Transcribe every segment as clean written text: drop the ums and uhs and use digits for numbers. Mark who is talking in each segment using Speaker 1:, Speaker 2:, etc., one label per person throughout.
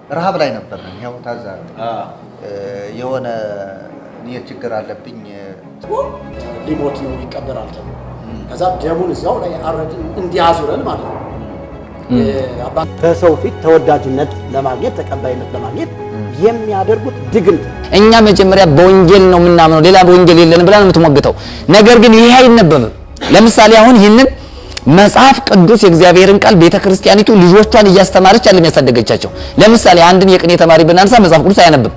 Speaker 1: ረሃብ ላይ ነበር። ያው ታዛቢ የሆነ እኔ ችግር አለብኝ
Speaker 2: ሊሞት ነው ይቀበራል ተብሎ ከዛ ደሙን እዚያው ላይ አረድን እንዲያዙረን ማለት ነው።
Speaker 3: በሰው ፊት ተወዳጅነት ለማግኘት ተቀባይነት ለማግኘት የሚያደርጉት ድግምት።
Speaker 4: እኛ መጀመሪያ በወንጌል ነው የምናምነው፣ ሌላ በወንጌል የለንም ብላ ነው የምትሞግተው። ነገር ግን ይሄ አይነበብም። ለምሳሌ አሁን ይህንን መጽሐፍ ቅዱስ የእግዚአብሔርን ቃል ቤተክርስቲያኒቱ ልጆቿን እያስተማረች አይደለም ያሳደገቻቸው። ለምሳሌ አንድን የቅኔ ተማሪ ብናነሳ መጽሐፍ ቅዱስ አያነብም።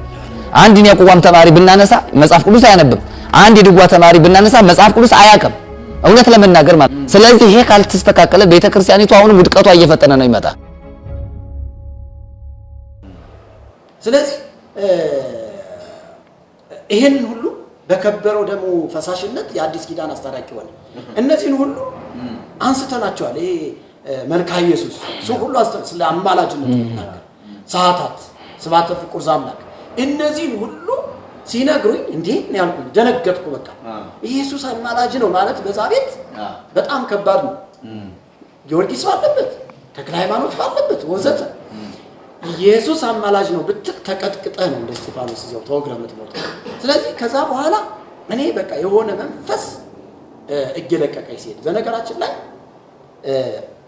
Speaker 4: አንድን የቁቋም ተማሪ ብናነሳ መጽሐፍ ቅዱስ አያነብም። አንድ የድጓ ተማሪ ብናነሳ መጽሐፍ ቅዱስ አያውቅም። እውነት ለመናገር ማለት ስለዚህ ይሄ ካልተስተካከለ ቤተክርስቲያኒቱ አሁንም ውድቀቷ እየፈጠነ ነው ይመጣ።
Speaker 2: ስለዚህ ይሄንን ሁሉ በከበረው ደሙ ፈሳሽነት የአዲስ ኪዳን አስታራቂ ሆነ። እነዚህን ሁሉ አንስተናቸዋል። ይሄ መልካ ኢየሱስ እሱ ሁሉ ስለ አማላጅነቱ ይናገር፣ ሰዓታት ስብሐተ ፍቁር ዘአምላክ፣ እነዚህን ሁሉ ሲነግሩኝ እንዴ ነው ያልኩኝ፣ ደነገጥኩ። በቃ ኢየሱስ አማላጅ ነው ማለት በዛ ቤት በጣም ከባድ ነው። ጊዮርጊስ ባለበት፣ ተክለ ሃይማኖት ባለበት ወዘተ ኢየሱስ አማላጅ ነው ብትል ተቀጥቅጠህ ነው እንደ እስጢፋኖስ እዚያው ተወግረህ የምትሞተው። ስለዚህ ከዛ በኋላ እኔ በቃ የሆነ መንፈስ እየለቀቀኝ ሲሄድ፣ በነገራችን ላይ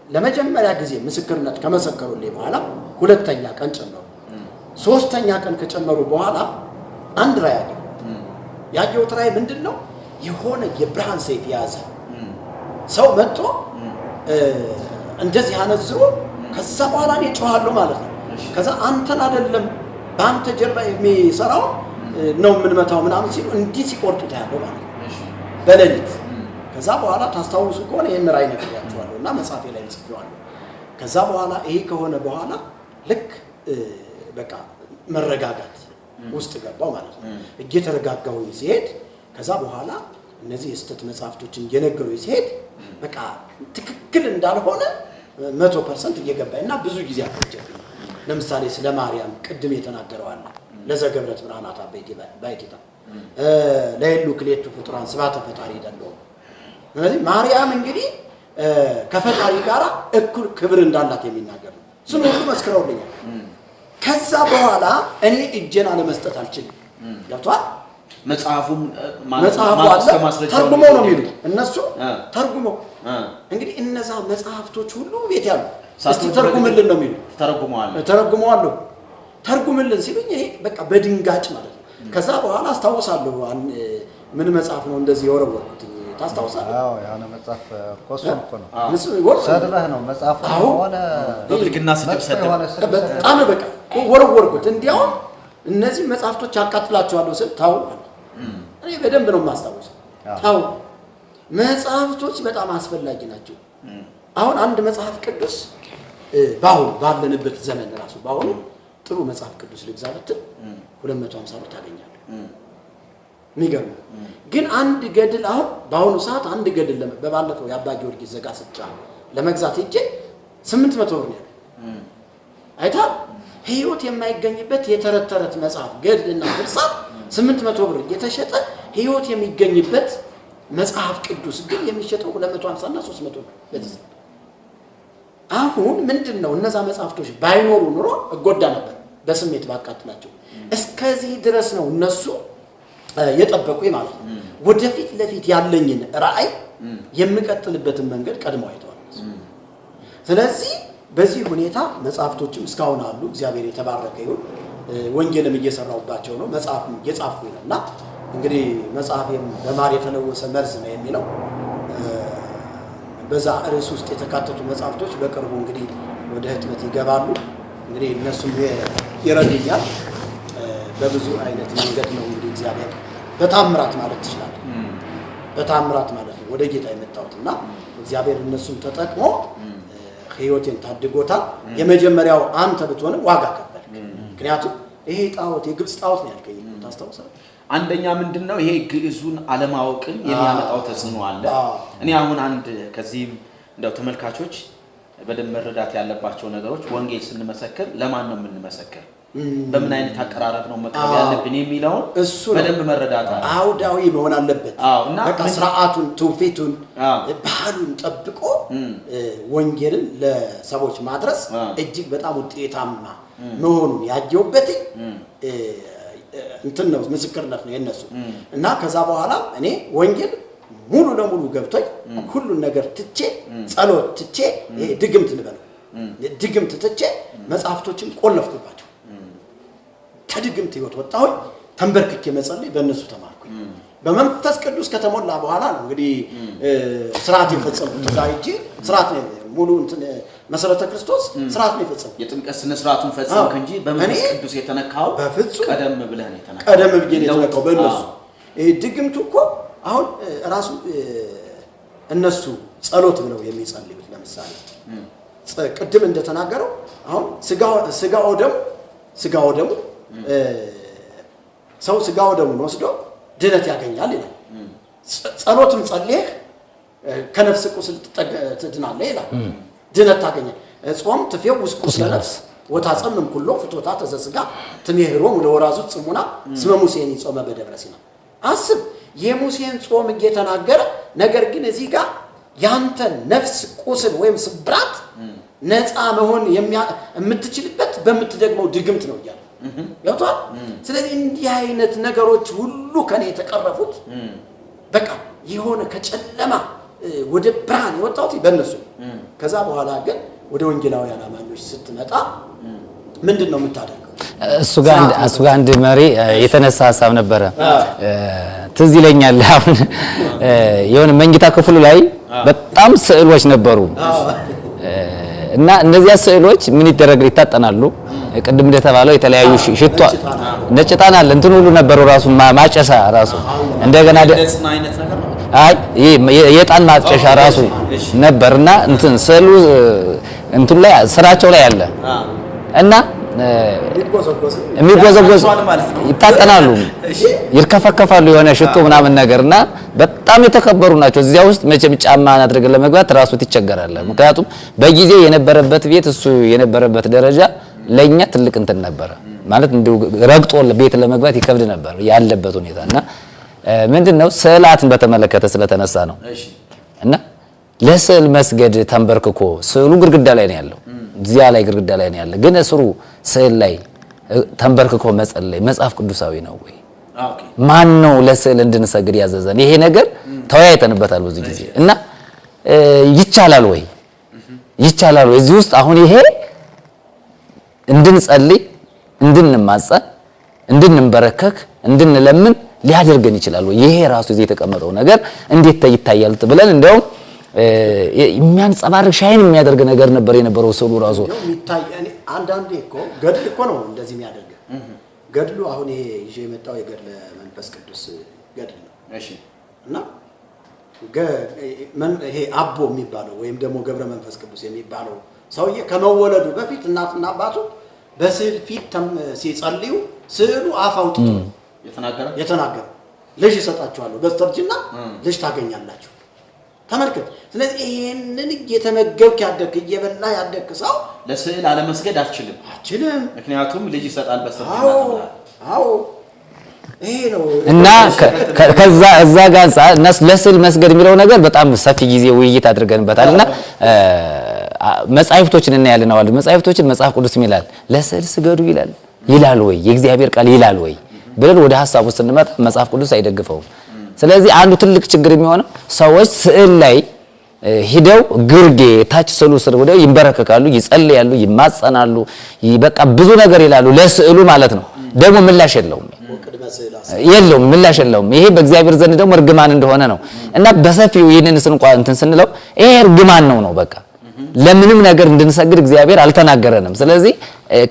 Speaker 2: ለመጀመሪያ ጊዜ ምስክርነት ከመሰከሩልኝ በኋላ ሁለተኛ ቀን ጨመሩ። ሶስተኛ ቀን ከጨመሩ በኋላ አንድ ራእይ አየሁ። ያየሁት ራእይ ምንድን ነው? የሆነ የብርሃን ሰይፍ የያዘ ሰው መጥቶ እንደዚህ አነዝሮ ከዛ በኋላ እኔ እጮሃለሁ ማለት ነው። ከዛ አንተን አይደለም በአንተ ጀርባ የሚሰራው ነው የምንመታው ምናምን ሲሉ እንዲህ ሲቆርጡት ያለው ማለት ነው በሌሊት። ከዛ በኋላ ታስታውሱ ከሆነ ይህን ራእይ ነግሬያቸዋለሁ እና መጽሐፌ ላይ ጽፌዋለሁ። ከዛ በኋላ ይሄ ከሆነ በኋላ ልክ በቃ መረጋጋት ውስጥ ገባው ማለት ነው። እየተረጋጋሁኝ ሲሄድ ከዛ በኋላ እነዚህ የስህተት መጽሐፍቶችን እየነገሩኝ ሲሄድ በቃ ትክክል እንዳልሆነ 100% እየገባኝ እና ብዙ ጊዜ አልፈጀብኝም። ለምሳሌ ስለ ማርያም ቅድም የተናገረው አለ ለዘገብረት ብርሃናት ባይቴታ ለየሉ ክሌቱ ፍጡራን ስብሐተ ፈጣሪ ይደለው። ስለዚህ ማርያም እንግዲህ ከፈጣሪ ጋር እኩል ክብር እንዳላት የሚናገር ነው። እሱን ሁሉ መስክረውልኛል። ከዛ በኋላ እኔ እጄን አለመስጠት አልችልም። ገብቶሃል?
Speaker 5: መጽሐፉም
Speaker 2: መጽሐፉ አለ ተርጉመው ነው የሚሉ እነሱ ተርጉመው እንግዲህ እነዛ መጽሐፍቶች ሁሉ ቤት ያሉ እስቲ ተርጉምልን ነው የሚሉ። ተረጉመዋለሁ። ተርጉምልን ሲሉኝ ይሄ በቃ በድንጋጭ ማለት ነው። ከዛ በኋላ አስታውሳለሁ ምን መጽሐፍ ነው እንደዚህ የወረወርኩት ታስታውሳለህ?
Speaker 1: አዎ የሆነ መጽሐፍ እኮ እሱን እኮ ነው ሰድበህ ነው መጽሐፉ ሆነ
Speaker 5: በብልግና ስድብ ሰድበህ
Speaker 2: በጣም በቃ ወረወርኩት። እንዲያውም እነዚህ መጽሐፍቶች አቃጥላቸዋለሁ ስል ተው፣ እኔ በደንብ ነው የማስታውሰው። ተው መጽሐፍቶች በጣም አስፈላጊ ናቸው። አሁን አንድ መጽሐፍ ቅዱስ በአሁኑ ባለንበት ዘመን ራሱ በአሁኑ ጥሩ መጽሐፍ ቅዱስ ልግዛ ብትል 250 ብር ታገኛለህ። የሚገርመው ግን አንድ ገድል አሁን በአሁኑ ሰዓት አንድ ገድል በባለፈው የአባ ጊዮርጊስ ዘጋስጫ ለመግዛት ሄጄ 800 ብር ነው ያለው። አይተሃል? ሕይወት የማይገኝበት የተረት ተረት መጽሐፍ ገድልና ድርሳን 800 ብር እየተሸጠ ሕይወት የሚገኝበት መጽሐፍ ቅዱስ ግን የሚሸጠው 250 እና 300 ብር በዚህ ሰዓት። አሁን ምንድን ነው እነዛ መጽሐፍቶች ባይኖሩ ኑሮ እጎዳ ነበር በስሜት ባቃጥላቸው። እስከዚህ ድረስ ነው እነሱ የጠበቁኝ ማለት ነው። ወደፊት ለፊት ያለኝን ራእይ የምቀጥልበትን መንገድ ቀድመው አይተዋል። ስለዚህ በዚህ ሁኔታ መጽሐፍቶችም እስካሁን አሉ። እግዚአብሔር የተባረከ ይሁን። ወንጌልም እየሰራሁባቸው ነው፣ መጽሐፍም እየጻፍኩኝ ነው እና እንግዲህ መጽሐፌም በማር የተለወሰ መርዝ ነው የሚለው በዛ ርዕስ ውስጥ የተካተቱ መጽሐፍቶች በቅርቡ እንግዲህ ወደ ህትመት ይገባሉ። እንግዲህ እነሱም ይረዱኛል። በብዙ አይነት መንገድ ነው እንግዲህ እግዚአብሔር በታምራት ማለት ትችላለህ፣ በታምራት ማለት ነው ወደ ጌታ የመጣሁት እና እግዚአብሔር እነሱን ተጠቅሞ ህይወቴን ታድጎታል። የመጀመሪያው አንተ ብትሆንም ዋጋ ከፈልክ። ምክንያቱም ይሄ ጣዖት የግብፅ ጣዖት ነው ያልከኝ ታስታውሳለህ?
Speaker 5: አንደኛ ምንድነው ይሄ ግዕዙን አለማወቅን የሚያመጣው ተጽዕኖ አለ። እኔ አሁን አንድ ከዚህም እንደው ተመልካቾች በደንብ መረዳት ያለባቸው ነገሮች ወንጌል ስንመሰክር ለማን ነው የምንመሰክር፣ በምን አይነት አቀራረብ ነው መቅረብ ያለብን የሚለውን በደንብ መረዳት አለ።
Speaker 2: አውዳዊ መሆን አለበት። በቃ ስርዓቱን፣ ትውፊቱን፣ ባህሉን ጠብቆ ወንጌልን ለሰዎች ማድረስ እጅግ በጣም ውጤታማ መሆኑን ያየሁበት እንትን ነው፣ ምስክርነት ነው የነሱ። እና ከዛ በኋላ እኔ ወንጌል ሙሉ ለሙሉ ገብቶኝ ሁሉን ነገር ትቼ፣ ጸሎት ትቼ፣ ይሄ ድግምት ልበለው፣ ድግምት ትቼ መጽሐፍቶችን ቆለፍኩባቸው። ከድግምት ህይወት ወጣሁኝ። ተንበርክኬ መጸለይ በእነሱ ተማርኩኝ። በመንፈስ ቅዱስ ከተሞላ በኋላ ነው እንግዲህ ስርዓት የፈጸምኩት። እዛ ሂጄ ስርዓት ነው፣ ሙሉ እንትን መሰረተ ክርስቶስ ስርዓት ነው የፈጸምኩት።
Speaker 5: የጥምቀት ስነ ስርዓቱን ፈጸምክ እንጂ በመንፈስ
Speaker 2: እኔ
Speaker 5: ቅዱስ የተነካው
Speaker 2: በፍጹም
Speaker 5: ቀደም ብለህ ነው የተነካው።
Speaker 2: ቀደም ብዬ ነው የተነካው በእነሱ። ይሄ ድግምቱ እኮ አሁን ራሱ እነሱ ጸሎት ብለው የሚጸልዩት ለምሳሌ ቅድም እንደተናገረው አሁን ስጋው ደሙ ሰው ስጋው ደሙን ወስዶ ድነት ያገኛል ይላል። ጸሎትም ጸልየህ ከነፍስ ቁስል ትድናለህ ይላል። ድነት ታገኛለህ። ጾም ትፌውስ ቁስለ ነፍስ ወታጸምም ኩሎ ፍቶታ ተዘስጋ ትሜህሮሙ ለወራዙት ጽሙና እስመ ሙሴን ጾመ በደብረ ሲና። አስብ፣ የሙሴን ጾም እየተናገረ ነገር ግን እዚህ ጋር ያንተ ነፍስ ቁስል ወይም ስብራት ነፃ መሆን የምትችልበት በምትደግመው ድግምት ነው እያለ ገብቶሃል። ስለዚህ እንዲህ አይነት ነገሮች ሁሉ ከኔ የተቀረፉት በቃ የሆነ ከጨለማ ወደ ብርሃን የወጣሁት በእነሱ። ከዛ በኋላ ግን ወደ ወንጌላውያን አማኞች ስትመጣ ምንድን ነው የምታደርገው?
Speaker 4: እሱ ጋር አንድ መሪ የተነሳ ሀሳብ ነበረ፣ ትዝ ይለኛል። አሁን የሆነ መኝታ ክፍሉ ላይ በጣም ስዕሎች ነበሩ እና እነዚያ ስዕሎች ምን ይደረግ ይታጠናሉ። ቅድም እንደተባለው የተለያዩ ሽቶ፣ ነጭ ዕጣን አለ፣ እንትን ሁሉ ነበረው ራሱ ማጨሻ ራሱ እንደገና አይ የዕጣን ማጨሻ ራሱ ነበርና እንትን ስዕሉ እንትን ላይ ስራቸው ላይ አለ እና የሚጎዘጎዝ ይታጠናሉ፣ ይርከፈከፋሉ የሆነ ሽቶ ምናምን ነገርና በጣም የተከበሩ ናቸው። እዚያ ውስጥ መቼም ጫማ አድርገን ለመግባት ራሱ ትቸገራለህ። ምክንያቱም በጊዜው የነበረበት ቤት እሱ የነበረበት ደረጃ ለኛ ትልቅ እንትን ነበረ፣ ማለት እንዲሁ ረግጦ ቤት ለመግባት ይከብድ ነበር ያለበት ሁኔታ። እና ምንድነው ስዕላትን በተመለከተ ስለተነሳ ነው። እና ለስዕል መስገድ ተንበርክኮ ስዕሉ ግድግዳ ላይ ነው ያለው፣ እዚያ ላይ ግድግዳ ላይ ነው ያለው፣ ግን እስሩ ስዕል ላይ ተንበርክኮ መጸለይ መጽሐፍ ቅዱሳዊ ነው ወይ? ማን ነው ለስዕል እንድንሰግድ ያዘዘን? ይሄ ነገር ተወያይተንበታል ብዙ ጊዜ። እና ይቻላል ወይ ይቻላል ወይ እዚህ ውስጥ አሁን ይሄ እንድንጸልይ፣ እንድንማጸን፣ እንድንበረከክ፣ እንድንለምን ሊያደርገን ይችላል ወይ? ይሄ ራሱ እዚህ የተቀመጠው ነገር እንዴት ይታያል ብለን እንደውም የሚያንጸባርቅ shine የሚያደርግ ነገር ነበር የነበረው ስዕሉ ራሱ።
Speaker 2: የሚታይ አንዳንዴ እኮ ገድል እኮ ነው እንደዚህ የሚያደርግ ገድሉ። አሁን ይሄ ይዤ የመጣው የገድለ መንፈስ ቅዱስ ገድል ነው። እና ይሄ አቦ የሚባለው ወይም ደግሞ ገብረ መንፈስ ቅዱስ የሚባለው ሰውዬ ከመወለዱ በፊት እናትና አባቱ በስዕል ፊት ሲጸልዩ ስዕሉ አፍ አውጥቶ የተናገረ ልጅ ይሰጣችኋለሁ፣ በስተርጅና ልጅ ታገኛላችሁ። ተመልከት። ስለዚህ ይሄንን እየተመገብክ ያደግክ፣ እየበላ ያደግክ ሰው
Speaker 5: ለስዕል አለመስገድ አትችልም።
Speaker 2: አትችልም።
Speaker 5: ምክንያቱም ልጅ ይሰጣል በስተርጅና።
Speaker 2: አዎ ይሄ ነው።
Speaker 4: እና ከዛ እዛ ጋር እና ለስዕል መስገድ የሚለው ነገር በጣም ሰፊ ጊዜ ውይይት አድርገንበታል። እና መጻሕፍቶችን እናያለን። አዋል መጻሕፍቶችን መጽሐፍ ቅዱስ ይላል ለስዕል ስገዱ ይላል ይላል ወይ የእግዚአብሔር ቃል ይላል ወይ ብለን ወደ ሐሳቡ ስንመጣ መጽሐፍ ቅዱስ አይደግፈውም። ስለዚህ አንዱ ትልቅ ችግር የሚሆነው ሰዎች ስዕል ላይ ሂደው ግርጌ ታች ስዕሉ ስር ወደው ይንበረከካሉ፣ ይጸልያሉ፣ ይማጸናሉ፣ በቃ ብዙ ነገር ይላሉ ለስዕሉ ማለት ነው። ደግሞ ምላሽ የለውም የለውም ምላሽ የለውም። ይሄ በእግዚአብሔር ዘንድ ደግሞ እርግማን እንደሆነ ነው። እና በሰፊው ይህንን ስንቋ እንትን ስንለው ይሄ እርግማን ነው ነው በቃ ለምንም ነገር እንድንሰግድ እግዚአብሔር አልተናገረንም። ስለዚህ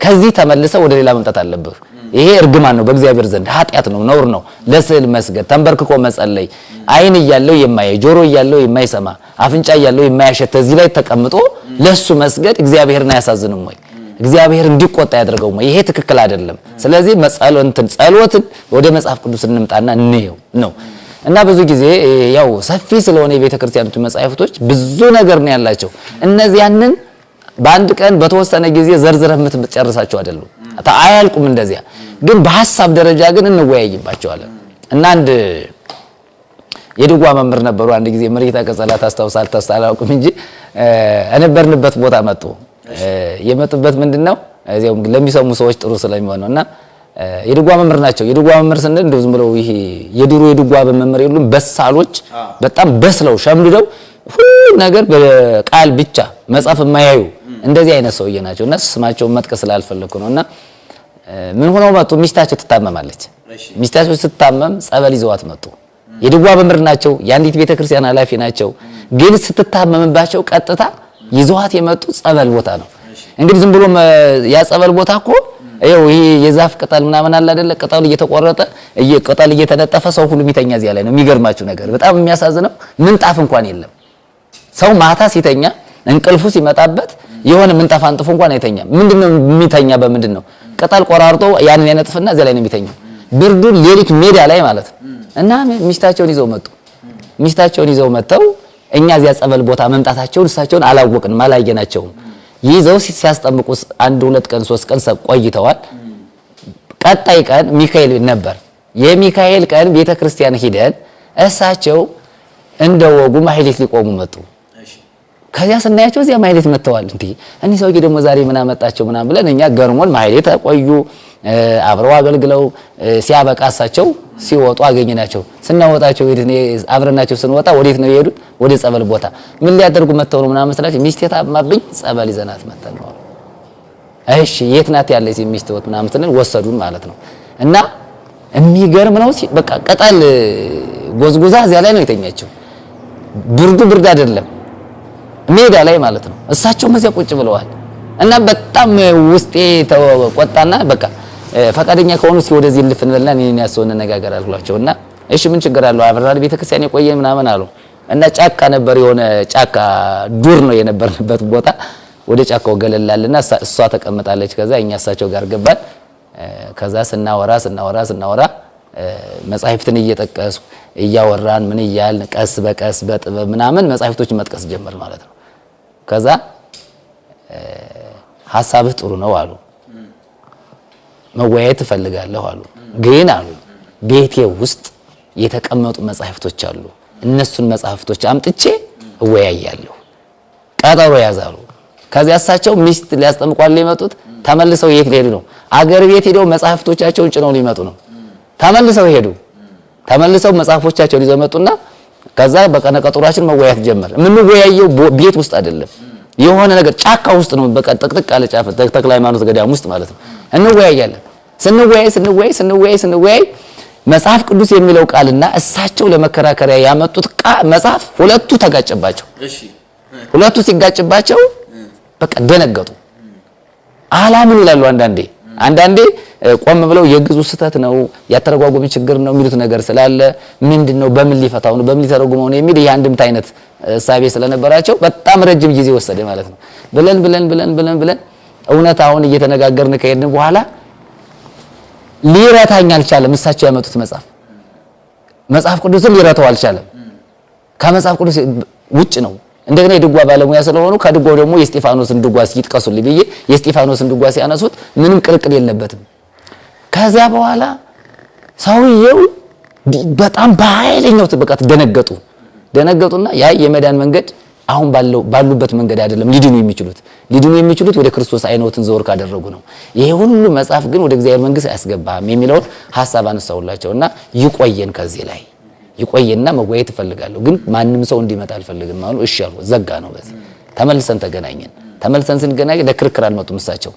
Speaker 4: ከዚህ ተመልሰ ወደ ሌላ መምጣት አለብህ። ይሄ እርግማን ነው በእግዚአብሔር ዘንድ ኃጢአት ነው፣ ነውር ነው። ለስዕል መስገድ፣ ተንበርክኮ መጸለይ፣ አይን እያለው የማያይ፣ ጆሮ እያለው የማይሰማ፣ አፍንጫ እያለው የማያሸት እዚህ ላይ ተቀምጦ ለሱ መስገድ እግዚአብሔርን አያሳዝንም ወይ? እግዚአብሔር እንዲቆጣ ያደርገው ወይ? ይሄ ትክክል አይደለም። ስለዚህ ጸሎትን ወደ መጽሐፍ ቅዱስ እንምጣና እንየው ነው። እና ብዙ ጊዜ ያው ሰፊ ስለሆነ የቤተክርስቲያኖቹ መጻሕፍቶች ብዙ ነገር ነው ያላቸው። እነዚያንን በአንድ ቀን በተወሰነ ጊዜ ዘርዝረህ የምትጨርሳቸው አይደሉም፣ አያልቁም። እንደዚያ ግን በሐሳብ ደረጃ ግን እንወያይባቸዋለን። እና አንድ የድጓ መምህር ነበሩ። አንድ ጊዜ መሪታ ቀጸላ ታስታውሳል አላውቅም እንጂ እነበርንበት ቦታ መጡ። የመጡበት ምንድነው እዚያው ለሚሰሙ ሰዎች ጥሩ ስለሚሆን ነውና የድጓ መምህር ናቸው። የድጓ መምህር ስንል እንደው ዝም ብለው ይሄ የድሮ የድጓ መምህር የሉም፣ በሳሎች በጣም በስለው ሸምድደው ሁሉ ነገር በቃል ብቻ መጻፍ የማያዩ እንደዚህ አይነት ሰውዬ ናቸው። እና ስማቸውን መጥቀስ ስላልፈለኩ ነውና ምን ሆነው መጡ? ሚስታቸው ትታመማለች። ሚስታቸው ስትታመም ጸበል ይዘዋት መጡ። የድጓ መምህር ናቸው። የአንዲት ቤተክርስቲያን ኃላፊ ናቸው። ግን ስትታመምባቸው ቀጥታ ይዘዋት የመጡ ጸበል ቦታ ነው። እንግዲህ ዝም ብሎ ያ ጸበል ቦታ እኮ ይኸው ይሄ የዛፍ ቅጠል ምናምን አለ አይደለ? ቅጠሉ እየተቆረጠ ቅጠል እየተነጠፈ ሰው ሁሉ የሚተኛ እዚያ ላይ ነው። የሚገርማችሁ ነገር በጣም የሚያሳዝነው ምንጣፍ እንኳን የለም። ሰው ማታ ሲተኛ እንቅልፉ ሲመጣበት የሆነ ምንጣፍ አንጥፎ እንኳን አይተኛም። ምንድነው የሚተኛ? በምንድነው? ቅጠል ቆራርጦ ያንን ያነጥፍና እዚያ ላይ ነው የሚተኛው። ብርዱ ሌሊት ሜዳ ላይ ማለት ነው። እና ሚስታቸውን ይዘው መጡ። ሚስታቸውን ይዘው መጥተው እኛ እዚያ ጸበል ቦታ መምጣታቸውን እሳቸውን አላወቅንም፣ አላየናቸውም። ይዘው ሲያስጠምቁ 1 2 ቀን 3 ቀን ቆይተዋል። ቀጣይ ቀን ሚካኤል ነበር። የሚካኤል ቀን ቤተክርስቲያን ሂደን እሳቸው እንደወጉ ማህሌት ሊቆሙ መጡ። ከዚያ ስናያቸው እዚያ ማህሌት መጥተዋል። እንዴ እኔ ሰውዬ ደግሞ ዛሬ ምን አመጣቸው ምናምን ብለን እኛ ገርሞን ማህሌት ቆዩ። አብረው አገልግለው ሲያበቃ እሳቸው ሲወጡ አገኘናቸው። ስናወጣቸው አብረናቸው ስንወጣ ወዴት ነው የሄዱት? ወደ ጸበል ቦታ። ምን ሊያደርጉ መጥተው ነው ምናምን ስላቸው ሚስቴ ታማብኝ ጸበል ይዘናት መጥተን ነው። እሺ የት ናት ያለች ሚስትዎት ምናምን ስንል ወሰዱን ማለት ነው። እና የሚገርም ነው። በቃ ቅጠል ጎዝጉዛ እዚያ ላይ ነው የተኛቸው። ብርዱ ብርድ አይደለም ሜዳ ላይ ማለት ነው። እሳቸው እዚያ ቁጭ ብለዋል። እና በጣም ውስጤ ተቆጣና በቃ ፈቃደኛ ከሆኑ እስኪ ወደዚህ ልፍ እንበልና እኔን ያሰውን እንነጋገር አልኳቸውና እሺ ምን ችግር አለው አብረን ቤተክርስቲያን የቆየ ምናምን አሉ። እና ጫካ ነበር፣ የሆነ ጫካ ዱር ነው የነበርንበት ቦታ። ወደ ጫካው ገለላልና እሷ ተቀምጣለች። ከዛ እኛ እሳቸው ጋር ገባን። ከዛ ስናወራ ስናወራ ስናወራ መጻሕፍትን እየጠቀሱ እያወራን ምን እያልን ቀስ በቀስ በጥበብ ምናምን መጻሕፍቶችን መጥቀስ ጀመር ማለት ነው። ከዛ ሐሳብህ ጥሩ ነው አሉ። መወያየት እፈልጋለሁ አሉ። ግን አሉ ቤቴ ውስጥ የተቀመጡ መጻሕፍቶች አሉ። እነሱን መጻሕፍቶች አምጥቼ እወያያለሁ። ቀጠሮ ያዛሉ። ከዚያ እሳቸው ሚስት ሊያስጠምቋል የመጡት ተመልሰው የት ሊሄዱ ነው? አገር ቤት ሄደው መጻሕፍቶቻቸውን ጭነው ሊመጡ ነው። ተመልሰው ሄዱ። ተመልሰው መጻሕፎቻቸውን ይዘው መጡና ከዛ በቀነ ቀጠሯችን መወያየት ጀመር። የምንወያየው ቤት ውስጥ አይደለም፣ የሆነ ነገር ጫካ ውስጥ ነው። በቃ ጥቅጥቅ ያለ ጫፍ ተክለ ሃይማኖት ገዳም ውስጥ ማለት ነው። እንወያያለን። ስንወያይ ስንወያይ ስንወያይ ስንወያይ መጽሐፍ ቅዱስ የሚለው ቃልና እሳቸው ለመከራከሪያ ያመጡት መጽሐፍ ሁለቱ ተጋጨባቸው።
Speaker 5: እሺ
Speaker 4: ሁለቱ ሲጋጭባቸው በቃ ደነገጡ። አላምን ይላሉ። አንዳንዴ ቆም ብለው የግዙ ስህተት ነው ያተረጓጎም ችግር ነው የሚሉት ነገር ስላለ ምንድነው በምን ሊፈታው ነው በምን ሊተረጉመው ነው የሚል የአንድምታ አይነት እሳቤ ስለነበራቸው በጣም ረጅም ጊዜ ወሰደ ማለት ነው። ብለን ብለን ብለን ብለን ብለን እውነታውን እየተነጋገርን ከሄድን በኋላ ሊረታኝ አልቻለም። እሳቸው ያመጡት መጽሐፍ ቅዱስን ሊረታው አልቻለም። ከመጽሐፍ ቅዱስ ውጭ ነው። እንደገና የድጓ ባለሙያ ስለሆኑ ከድጓው ደግሞ የስጢፋኖስን ድጓ ይጥቀሱልኝ ብዬ የስጢፋኖስን ድጓ ሲያነሱት ምንም ቅልቅል የለበትም። ከዚያ በኋላ ሰውየው በጣም በኃይለኛው በቃ ደነገጡና ያ የመዳን መንገድ አሁን ባሉበት መንገድ አይደለም ሊድኑ የሚችሉት ወደ ክርስቶስ አይኖትን ዘወር ካደረጉ ነው። ይሄ ሁሉ መጽሐፍ ግን ወደ እግዚአብሔር መንግስት አያስገባም የሚለውን ሐሳብ አነሳውላቸውና ይቆየን ከዚህ ላይ ይቆየና መወያየት እፈልጋለሁ ግን ማንም ሰው እንዲመጣ አልፈልግም አሉ። እሺ አሉ። ዘጋ ነው። በዚህ ተመልሰን ተገናኘን። ተመልሰን ስንገናኝ ለክርክር አልመጡም። እሳቸው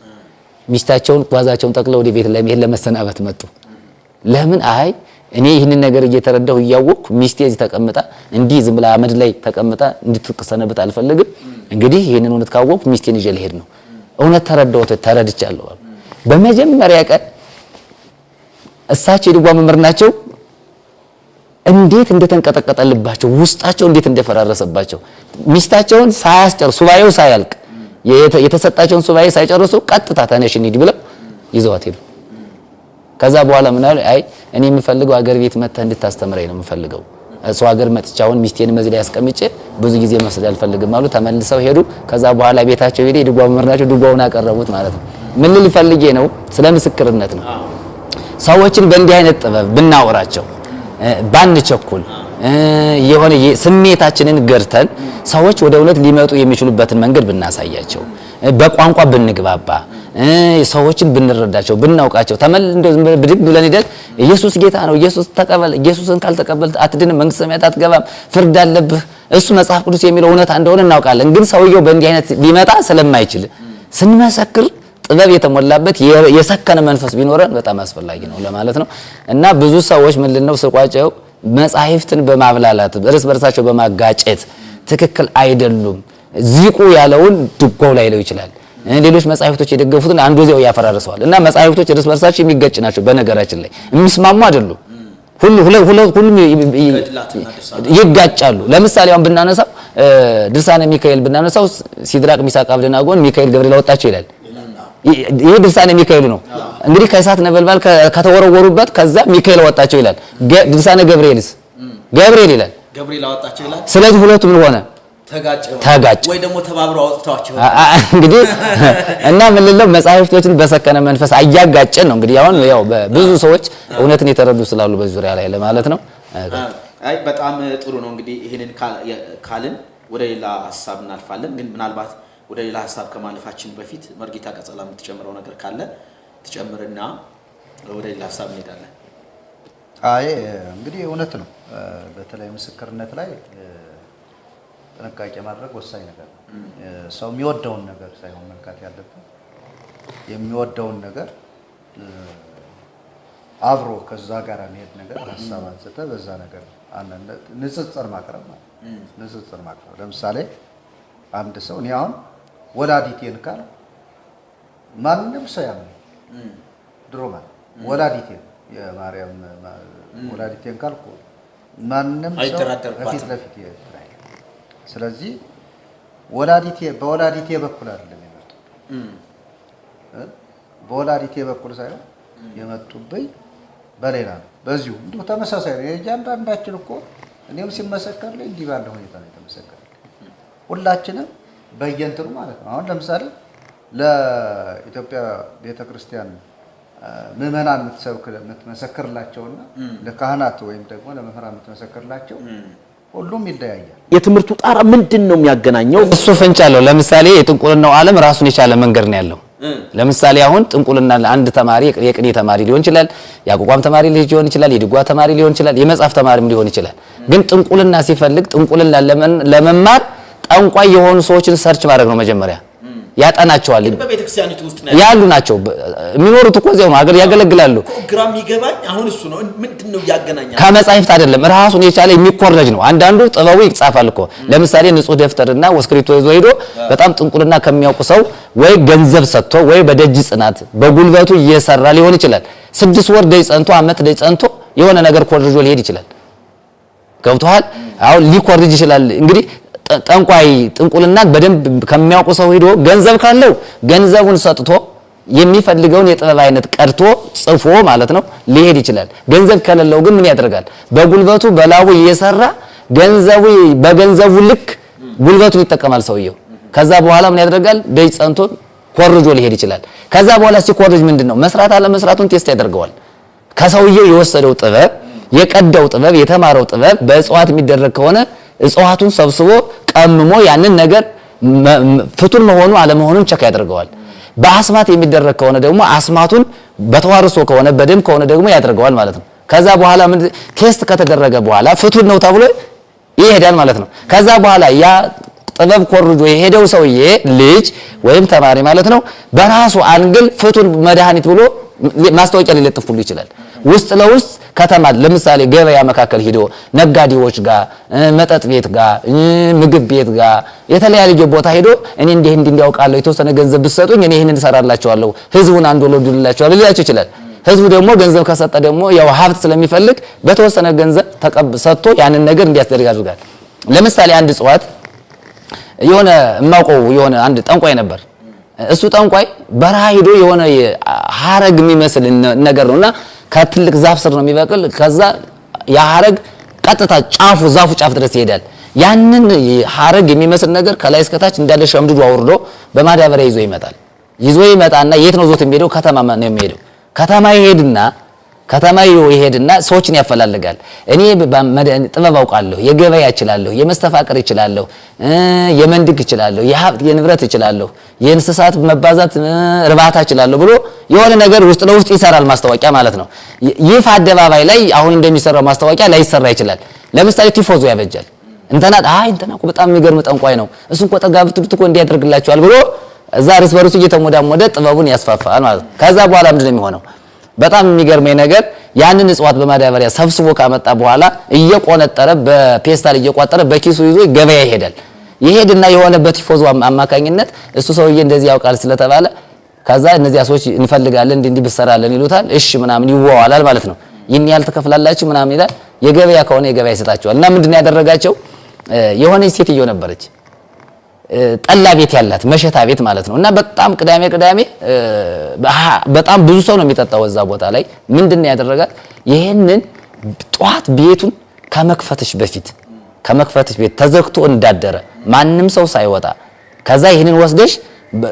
Speaker 4: ሚስታቸውን ጓዛቸውን ጠቅለው ወደ ቤት ለመሄድ ለመሰናበት መጡ። ለምን? አይ እኔ ይህንን ነገር እየተረዳሁ እያወቅኩ ሚስቴ እዚህ ተቀምጣ እንዲህ ዝም ብላ አመድ ላይ ተቀምጣ እንድትሰነብት አልፈልግም። እንግዲህ ይህንን እውነት ካወቅኩ ሚስቴን ይዤ ልሄድ ነው። እውነት ተረዳሁት፣ ተረድቻለሁ አሉ። በመጀመሪያ ቀን እሳቸው የድጓ መምህር ናቸው። እንዴት እንደተንቀጠቀጠልባቸው ውስጣቸው እንዴት እንደፈራረሰባቸው ሚስታቸውን ሳያስጨርሱ ሱባኤው ሳያልቅ የተሰጣቸውን ሱባኤ ሳይጨርሱ ቀጥታ ተነሽ እንሂድ ብለው ይዘዋት ሄዱ። ከዛ በኋላ ምን አሉ? አይ እኔ የምፈልገው አገር ቤት መጥተህ እንድታስተምረኝ ነው የምፈልገው። እሱ አገር መጥቼ አሁን ሚስቴን መዚህ ላይ አስቀምጬ ብዙ ጊዜ መስል አልፈልግም አሉ። ተመልሰው ሄዱ። ከዛ በኋላ ቤታቸው ሄደ። የድጓ መምህር ናቸው። ድጓውን አቀረቡት ማለት ነው። ምን ልል ፈልጌ ነው? ስለ ምስክርነት ነው። ሰዎችን በእንዲህ አይነት ጥበብ ብናወራቸው ባንቸኩል የሆነ ስሜታችንን ገርተን ሰዎች ወደ እውነት ሊመጡ የሚችሉበትን መንገድ ብናሳያቸው በቋንቋ ብንግባባ ሰዎችን ብንረዳቸው ብናውቃቸው እንደው ዝም ብለን ብድግ ብለን ሄደን ኢየሱስ ጌታ ነው፣ ኢየሱስ ተቀበል፣ ኢየሱስን ካልተቀበልክ አትድንም፣ መንግስተ ሰማያት አትገባም፣ ፍርድ አለብህ፣ እሱ መጽሐፍ ቅዱስ የሚለው እውነት እንደሆነ እናውቃለን። ግን ሰውየው በእንዲህ አይነት ሊመጣ ስለማይችል ስንመሰክር ጥበብ የተሞላበት የሰከነ መንፈስ ቢኖረን በጣም አስፈላጊ ነው ለማለት ነው። እና ብዙ ሰዎች ምንድነው ስቋጨው መጻሕፍትን በማብላላት እርስ በርሳቸው በማጋጨት ትክክል አይደሉም። ዚቁ ያለውን ድጓው ላይ ለው ይችላል፣ ሌሎች መጻሕፍቶች የደገፉትን አንዱ እዚያው ያፈራርሰዋል። እና መጻሕፍቶች እርስ በርሳቸው የሚጋጭ ናቸው። በነገራችን ላይ የሚስማሙ አይደሉም። ሁሉም ይጋጫሉ። ለምሳሌ አሁን ብናነሳው ድርሳነ ሚካኤል ብናነሳው ሲድራቅ ሚሳቅ አብደናጎን ሚካኤል ገብርኤል አወጣቸው ይላል። ይሄ ድርሳነ ሚካኤል ነው። እንግዲህ ከእሳት ነበልባል ከተወረወሩበት ከዛ ሚካኤል አወጣቸው ይላል። ድርሳነ ገብርኤልስ ገብርኤል ይላል።
Speaker 5: ገብርኤል አወጣቸው ይላል።
Speaker 4: ስለዚህ ሁለቱ ምን ሆነ? ተጋጨ
Speaker 5: ወይ ደግሞ ተባብረው አወጣቸው።
Speaker 4: እንግዲህ እና ምን ልለው መጻሕፍቶችን በሰከነ መንፈስ አያጋጨን ነው። እንግዲህ አሁን ያው ብዙ ሰዎች እውነትን የተረዱ ስላሉ በዙሪያ ላይ ለማለት ነው።
Speaker 5: አይ በጣም ጥሩ ነው። እንግዲህ ይሄንን ካልን ወደ ሌላ ሐሳብ እናልፋለን። ግን ምናልባት ወደ ሌላ ሐሳብ ከማለፋችን በፊት መርጌታ ቀጸላ የምትጨምረው ነገር ካለ ትጨምርና ወደ ሌላ ሐሳብ እንሄዳለን።
Speaker 1: አይ እንግዲህ እውነት ነው። በተለይ ምስክርነት ላይ ጥንቃቄ ማድረግ ወሳኝ ነገር ነው። ሰው የሚወደውን ነገር ሳይሆን መንካት ያለብን የሚወደውን ነገር አብሮ ከዛ ጋር የሚሄድ ነገር ሐሳብ አንስተ በዛ ነገር ንጽጽር ማቅረብ ማለት ንጽጽር ማቅረብ። ለምሳሌ አንድ ሰው እኔ አሁን ወላዲቴን ካል ማንም ሰው ያምነኝ ድሮ ማለት ወላዲቴን የማርያም ወላዲቴን ካልኩ ማንም ሰው ለፊት ለፊት ይላል። ስለዚህ ወላዲቴ በወላዲቴ በኩል አይደለም የመጡብኝ፣ በወላዲቴ በኩል ሳይሆን የመጡብኝ በሌላ ነው። በዚሁ እንዲሁ ተመሳሳይ ነው። የእያንዳንዳችን እኮ እኔም ሲመሰከርልኝ እንዲህ ባለ ሁኔታ ነው የተመሰከረልኝ። ሁላችንም በየእንትኑ ማለት ነው። አሁን ለምሳሌ ለኢትዮጵያ ቤተክርስቲያን ምዕመናን የምትመሰክርላቸውና ለካህናት ወይም ደግሞ ለመምህራን የምትመሰክርላቸው ሁሉም ይለያያል።
Speaker 5: የትምህርቱ ጣራ ምንድነው የሚያገናኘው?
Speaker 4: እሱ ፍንጭ አለው። ለምሳሌ የጥንቁልናው ዓለም ራሱን የቻለ መንገድ ነው ያለው። ለምሳሌ አሁን ጥንቁልና አንድ ተማሪ የቅኔ ተማሪ ሊሆን ይችላል፣ የአቋቋም ተማሪ ሊሆን ይችላል፣ የድጓ ተማሪ ሊሆን ይችላል፣ የመጽሐፍ ተማሪም ሊሆን ይችላል። ግን ጥንቁልና ሲፈልግ ጥንቁልና ለመማር ጠንቋይ የሆኑ ሰዎችን search ማድረግ ነው መጀመሪያ። ያጠናቸዋል።
Speaker 5: በቤተክርስቲያኒቱ ውስጥ
Speaker 4: ያሉ ናቸው የሚኖሩት እኮ እዚያው ነው፣ አገር ያገለግላሉ።
Speaker 5: ግራም ይገባኝ አሁን እሱ ነው ምንድነው ያገናኛል?
Speaker 4: ከመጻሕፍት አይደለም ራሱን የቻለ የሚኮረጅ ነው። አንዳንዱ ጥበቡ ይጻፋል እኮ። ለምሳሌ ንጹህ ደብተርና እስክሪብቶ ይዞ ሄዶ በጣም ጥንቁልና ከሚያውቁ ሰው ወይ ገንዘብ ሰጥቶ ወይ በደጅ ጽናት በጉልበቱ እየሰራ ሊሆን ይችላል። 6 ወር ደጅ ጸንቶ አመት ደጅ ጸንቶ የሆነ ነገር ኮርጆ ሊሄድ ይችላል። ገብቶሃል? አሁን ሊኮርጅ ይችላል። እንግዲህ ጠንቋይ ጥንቁልና በደንብ ከሚያውቁ ሰው ሄዶ ገንዘብ ካለው ገንዘቡን ሰጥቶ የሚፈልገውን የጥበብ አይነት ቀርቶ ጽፎ ማለት ነው ሊሄድ ይችላል። ገንዘብ ከሌለው ግን ምን ያደርጋል? በጉልበቱ በላቡ እየሰራ ገንዘቡ በገንዘቡ ልክ ጉልበቱን ይጠቀማል ሰውየው። ከዛ በኋላ ምን ያደርጋል? ደጅ ጸንቶ ኮርጆ ሊሄድ ይችላል። ከዛ በኋላ ሲኮርጅ ምንድነው መስራት አለ መስራቱን test ያደርገዋል። ከሰውየው የወሰደው ጥበብ የቀዳው ጥበብ የተማረው ጥበብ በእጽዋት የሚደረግ ከሆነ እጽዋቱን ሰብስቦ ቀምሞ ያንን ነገር ፍቱን መሆኑ አለመሆኑን check ያደርገዋል። በአስማት የሚደረግ ከሆነ ደግሞ አስማቱን በተዋርሶ ከሆነ በደም ከሆነ ደግሞ ያደርገዋል ማለት ነው። ከዛ በኋላ ምን test ከተደረገ በኋላ ፍቱን ነው ተብሎ ይሄዳል ማለት ነው። ከዛ በኋላ ያ ጥበብ ኮርጆ የሄደው ሰውዬ ልጅ ወይም ተማሪ ማለት ነው በራሱ angle ፍቱን መድኃኒት ብሎ ማስታወቂያ ሊለጥፍ ሁሉ ይችላል። ውስጥ ለውስጥ ከተማ ለምሳሌ ገበያ መካከል ሄዶ ነጋዴዎች ጋር፣ መጠጥ ቤት ጋር፣ ምግብ ቤት ጋር የተለያየ ቦታ ሄዶ እኔ እንዲህ እንዲህ እንዲያውቃለሁ የተወሰነ ገንዘብ ብትሰጡኝ እኔ ይሄንን እሰራላችኋለሁ፣ ህዝቡን አንድ ወለዱላችኋለሁ ሊላቸው ይችላል። ህዝቡ ደግሞ ገንዘብ ከሰጠ ደግሞ ያው ሀብት ስለሚፈልግ በተወሰነ ገንዘብ ሰጥቶ ያንን ነገር እንዲያስደርግ ያደርጋል። ለምሳሌ አንድ እጽዋት የሆነ የማውቀው የሆነ አንድ ጠንቋይ ነበር። እሱ ጠንቋይ በረሃ ሄዶ የሆነ ሀረግ የሚመስል ነገር ነውና ከትልቅ ዛፍ ስር ነው የሚበቅል። ከዛ ያ ሀረግ ቀጥታ ጫፉ ዛፉ ጫፍ ድረስ ይሄዳል። ያንን ሀረግ የሚመስል ነገር ከላይ እስከ ታች እንዳለ ሸምድዶ አውርዶ በማዳበሪያ ይዞ ይመጣል። ይዞ ይመጣና የት ነው ዞት የሚሄደው? ከተማ ነው የሚሄደው። ከተማ ይሄድና ከተማ ይሄድና ሰዎችን ያፈላልጋል። እኔ ጥበብ አውቃለሁ፣ የገበያ እችላለሁ፣ የመስተፋቅር እችላለሁ፣ የመንድግ እችላለሁ፣ የሀብት የንብረት እችላለሁ፣ የእንስሳት መባዛት እርባታ እችላለሁ ብሎ የሆነ ነገር ውስጥ ለውስጥ ይሰራል፣ ማስታወቂያ ማለት ነው። ይፍ አደባባይ ላይ አሁን እንደሚሰራው ማስታወቂያ ላይሰራ ይችላል። ለምሳሌ ቲፎዞ ያበጃል። እንተና አይ እንተና እኮ በጣም የሚገርም ጠንቋይ ነው፣ እሱ እኮ ጠጋ ብትሉት እኮ እንዲህ ያደርግላችኋል ብሎ እዛ እርስ በርሱ እየተሞዳሞደ ጥበቡን ያስፋፋል ማለት ነው። ከዛ በኋላ ምንድን ነው የሚሆነው? በጣም የሚገርመኝ ነገር ያንን እጽዋት በማዳበሪያ ሰብስቦ ካመጣ በኋላ እየቆነጠረ በፔስታል እየቋጠረ በኪሱ ይዞ ገበያ ይሄዳል። ይሄድና የሆነ በቲፎዞ አማካኝነት እሱ ሰውዬ እንደዚህ ያውቃል ስለተባለ ከዛ እነዚያ ሰዎች እንፈልጋለን እንዲህ እንዲህ ብትሰራለን ይሉታል። እሺ ምናምን ይዋዋላል ማለት ነው። ይህን ያህል ትከፍላላችሁ ምናምን ይላል። የገበያ ከሆነ የገበያ ይሰጣቸዋል። እና ምንድነው ያደረጋቸው? የሆነች ሴትዮ ነበረች ጠላ ቤት ያላት መሸታ ቤት ማለት ነው። እና በጣም ቅዳሜ ቅዳሜ በጣም ብዙ ሰው ነው የሚጠጣው እዛ ቦታ ላይ። ምንድነው ያደረጋት? ይሄንን ጧት ቤቱን ከመክፈትሽ በፊት ከመክፈትሽ ቤት ተዘግቶ እንዳደረ ማንም ሰው ሳይወጣ ከዛ ይሄንን ወስደሽ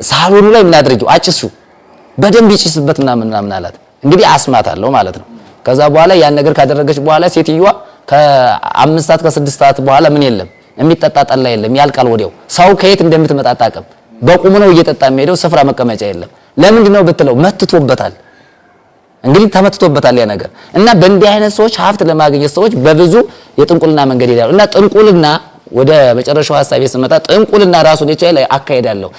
Speaker 4: ሳሎኑ ላይ ምን አድርጊው አጭሱ በደንብ ይጭስበት ምናምን ምናምን አላት። እንግዲህ አስማት አለው ማለት ነው። ከዛ በኋላ ያን ነገር ካደረገች በኋላ ሴትዮዋ ከ5 ሰዓት ከ6 ሰዓት በኋላ ምን የለም የሚጠጣ ጠላ የለም፣ ያልቃል ወዲያው። ሰው ከየት እንደምትመጣ አታውቅም። በቁሙ ነው እየጠጣ የሚሄደው፣ ስፍራ መቀመጫ የለም። ለምንድን ነው ብትለው መትቶበታል። እንግዲህ ተመትቶበታል ያ ነገር። እና በእንዲህ አይነት ሰዎች ሀብት ለማግኘት ሰዎች በብዙ የጥንቁልና መንገድ ይሄዳሉ። እና ጥንቁልና ወደ መጨረሻው ሐሳቤ ስመጣ ጥንቁልና ራሱን የቻለ አካሄድ አለው።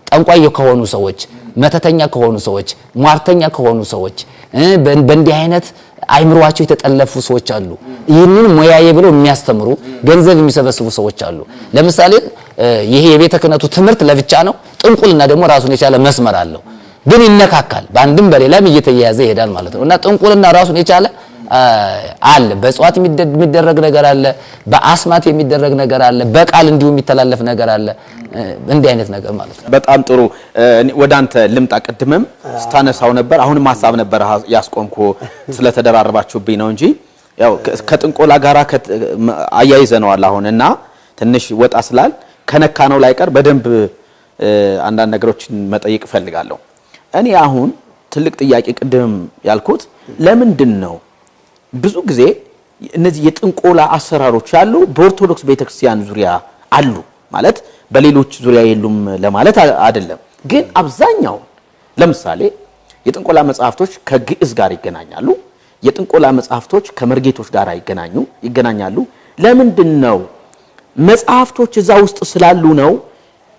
Speaker 4: ጠንቋይ ከሆኑ ሰዎች፣ መተተኛ ከሆኑ ሰዎች፣ ሟርተኛ ከሆኑ ሰዎች፣ በእንዲህ አይነት አይምሯቸው የተጠለፉ ሰዎች አሉ። ይህንን ሙያዬ ብለው የሚያስተምሩ ገንዘብ የሚሰበስቡ ሰዎች አሉ። ለምሳሌ ይሄ የቤተ ክህነቱ ትምህርት ለብቻ ነው። ጥንቁልና ደግሞ ራሱን የቻለ መስመር አለው። ግን ይነካካል፣ በአንድም በሌላም እየተያያዘ ይሄዳል ማለት ነው። እና ጥንቁልና ራሱን የቻለ አለ። በእጽዋት የሚደረግ ነገር አለ፣ በአስማት የሚደረግ ነገር አለ፣ በቃል እንዲሁ የሚተላለፍ ነገር አለ። እንዲህ አይነት ነገር ማለት ነው።
Speaker 5: በጣም ጥሩ። ወደ አንተ ልምጣ። ቅድምም ስታነሳው ነበር፣ አሁንም ሐሳብ ነበር ያስቆምኩ ስለተደራረባችሁብኝ ነው እንጂ ያው ከጥንቆላ ጋራ አያይዘነዋል አሁን እና ትንሽ ወጣ ስላል ከነካ ነው ላይቀር በደንብ አንዳንድ ነገሮችን መጠየቅ እፈልጋለሁ። እኔ አሁን ትልቅ ጥያቄ ቅድም ያልኩት ለምንድን ነው ብዙ ጊዜ እነዚህ የጥንቆላ አሰራሮች ያሉ በኦርቶዶክስ ቤተክርስቲያን ዙሪያ አሉ? ማለት በሌሎች ዙሪያ የሉም ለማለት አይደለም፣ ግን አብዛኛው ለምሳሌ የጥንቆላ መጽሐፍቶች ከግዕዝ ጋር ይገናኛሉ። የጥንቆላ መጽሐፍቶች ከመርጌቶች ጋር ይገናኛሉ። ለምንድን ነው መጽሐፍቶች እዛ ውስጥ ስላሉ ነው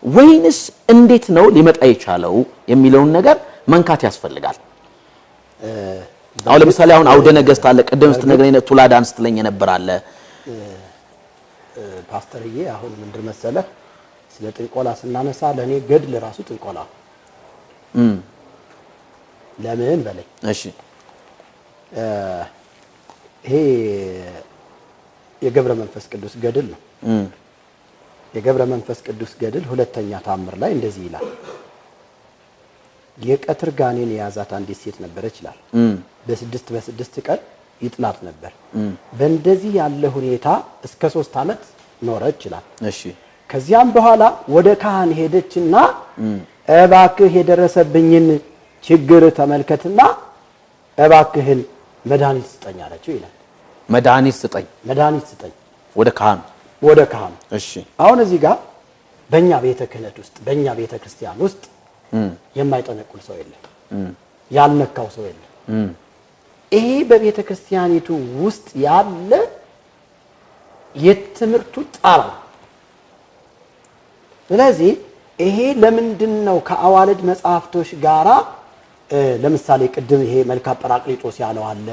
Speaker 5: ወይንስ እንዴት ነው ሊመጣ የቻለው የሚለውን ነገር መንካት ያስፈልጋል። አሁን ለምሳሌ አሁን አውደ ነገስት አለ፣ ቅድም ስትነግረኝ ቱላዳን ስትለኝ የነበር አለ።
Speaker 3: ፓስተርዬ አሁን ምንድን መሰለህ ስለ ጥንቆላ ስናነሳ ለኔ ገድል ራሱ ጥንቆላ ለምን በለኝ።
Speaker 5: እሺ
Speaker 3: ይሄ የገብረ መንፈስ ቅዱስ ገድል ነው። የገብረ መንፈስ ቅዱስ ገድል ሁለተኛ ታምር ላይ እንደዚህ ይላል። የቀትር ጋኔን የያዛት አንዲት ሴት ነበረች ይላል። በስድስት በስድስት ቀን ይጥላት ነበር። በእንደዚህ ያለ ሁኔታ እስከ 3 ዓመት ኖረች ይላል።
Speaker 5: እሺ
Speaker 3: ከዚያም በኋላ ወደ ካህን ሄደችና እባክህ የደረሰብኝን ችግር ተመልከትና እባክህን መድኃኒት ስጠኝ አለችው ይላል።
Speaker 5: መድኃኒት ስጠኝ፣
Speaker 3: መድኃኒት ስጠኝ
Speaker 5: ወደ ካህኑ፣
Speaker 3: ወደ ካህኑ።
Speaker 5: እሺ
Speaker 3: አሁን እዚህ ጋር በእኛ ቤተ ክህነት ውስጥ በእኛ ቤተ ክርስቲያን ውስጥ የማይጠነቁል ሰው የለም፣ ያልነካው ሰው የለም። ይሄ በቤተ ክርስቲያኒቱ ውስጥ ያለ የትምህርቱ ጣራ። ስለዚህ ይሄ ለምንድን ነው ከአዋልድ መጽሐፍቶች ጋራ ለምሳሌ ቅድም ይሄ መልካ ጰራቅሊጦስ ያለው አለ፣